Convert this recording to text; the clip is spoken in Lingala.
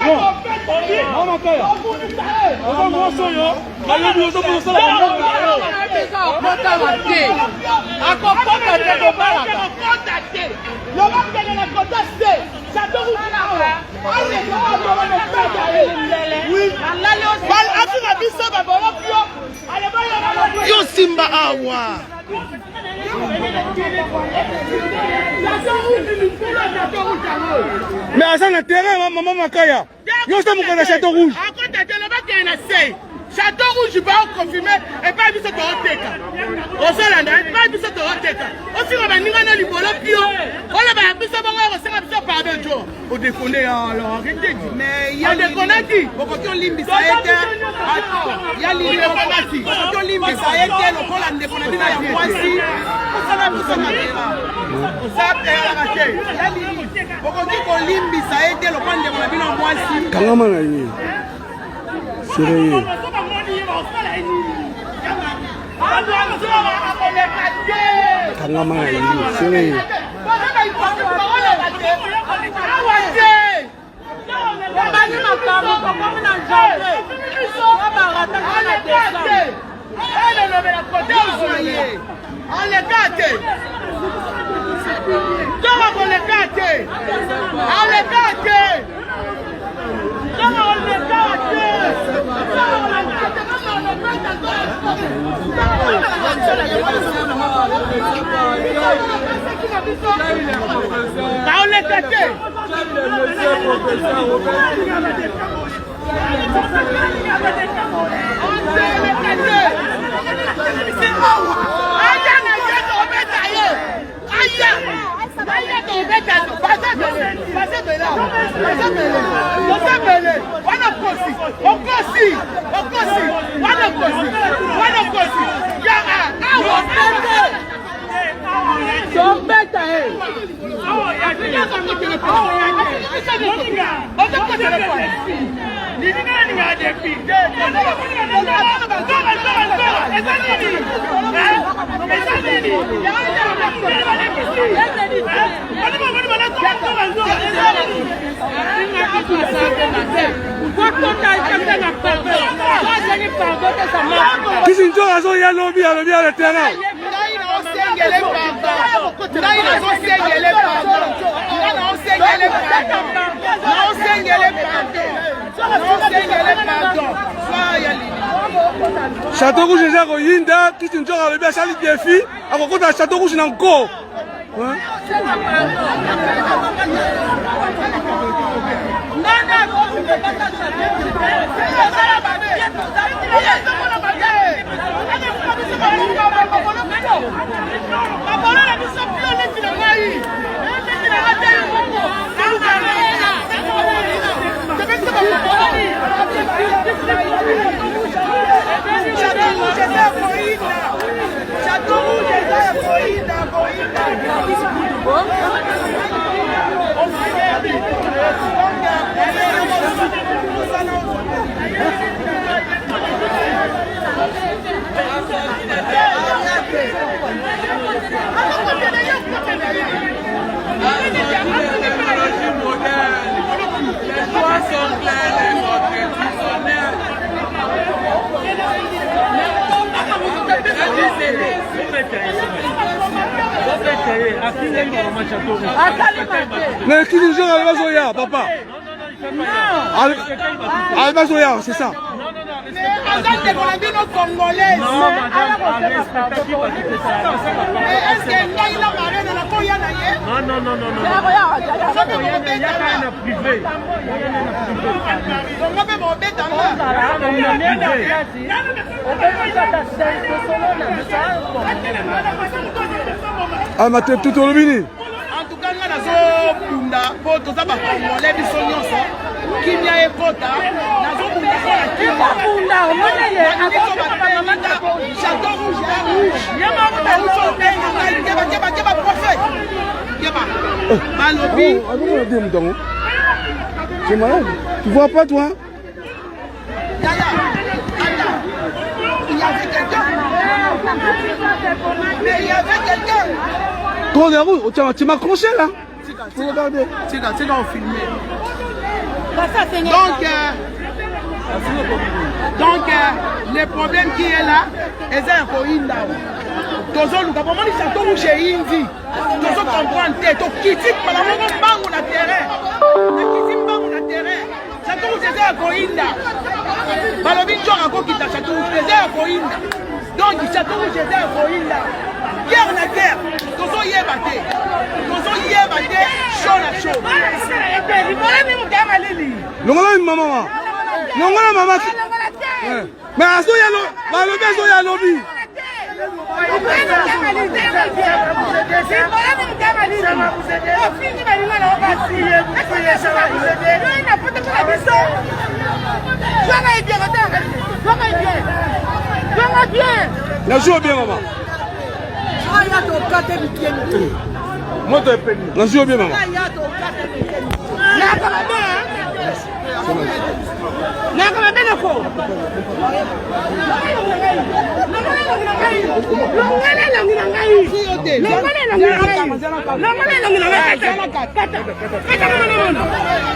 Mama Kaya, oza mwasi oyo nayebi ozomona osala bambongo na yo. Akokota te, akokota te kobalaka. Loba kende na kota se chateau rouge awa aleka aboma mopeta ye afinga biso babolo pio yo simba awa. Mais aza na terrain mama Makaya. Yo oza mokonzi ya Chateau Rouge. Akota te loba kende na sei. Chateau Rouge ba confirmer epai biso tooteka. Ozolanda epai biso tooteka. Ofinga baninga na libolo pio. Oloba biso bongo okosenga biso pardon jo. Odekone ya alors arrêtez dit. Mais ya odekonaki. Okoki olimbisa ye te. Ya lili okoki olimbisa ye te lokola ndeko na bino ya mwasi. Osala biso makela. Osala te. Ya lili okoki kolimbisa ye te lokola ndeko na bino ya mwasi. Kangama na ye. Sere ye. Kangama na ye. Sere ye. Aleka te ntongo koleka te aleka te ntongo koleka te Aleka te Tobeta ye. Kisi nzoka azoya lobi alobi ya le terrain. Ngai nazosengele pardon. Ngai nazosengele pardon. Ngai naosengele pardon. Naosengele pardon. Naosengele pardon. Soir ya lili. Chateau Rouge eza koyinda Kisi nzoka alobi asali defi akokota na Chateau Rouge na nko. Hein? Chateau Rouge eza ya koyinda koyinda. Mais Kisi nzoka alobi azoya papa. Alobi azoya c'est ça. Aza ndeko na bino congolaise. Mais est-ce que ngai na marene nakoya na ye? Soki bokobetanga. Bongo mpe bokobetanga. Ah ma tete tolobi nini? En tout cas ngai nazobunda mpo toza bacongolais biso nyonso kimia ekota nazobunda mpo na kimia chateau rouge ya rouge auti obenga ngai keba keba keba prophète keba balobi Oh, ah, bon, on a C'est malade. Tu vois pas toi? Yaya, attends. Il y avait quelqu'un. Mais il y avait quelqu'un. Toi, la roue, tu m'as accroché là. Faut regarder. Tika, tika, on filmait. Donc donc le problème qui est là eza ya koyinda. Tozoluka bomoni Chateau Rouge eyindi, tozo comprendre te. Tokiti mbala moko mbangu na terrain, nakiti mbangu na terrain. Chateau Rouge eza ya koyinda. Balobi njor akokita Chateau Rouge, eza ya koyinda. Donc Chateau Rouge eza ya koyinda, guerre na guerre, tozoyeba te, tozoyeba te, chaud na chaud. Longola mama, longola mama. Mais azoya, balobi azoya, alobi. Nazwi bien mama, moto epeli. Nazwi bien mama. Naka mabe nako. Longola elongi na ngai, longola elongi na ngai, longola elongi na ngai. Kata, kata, kata.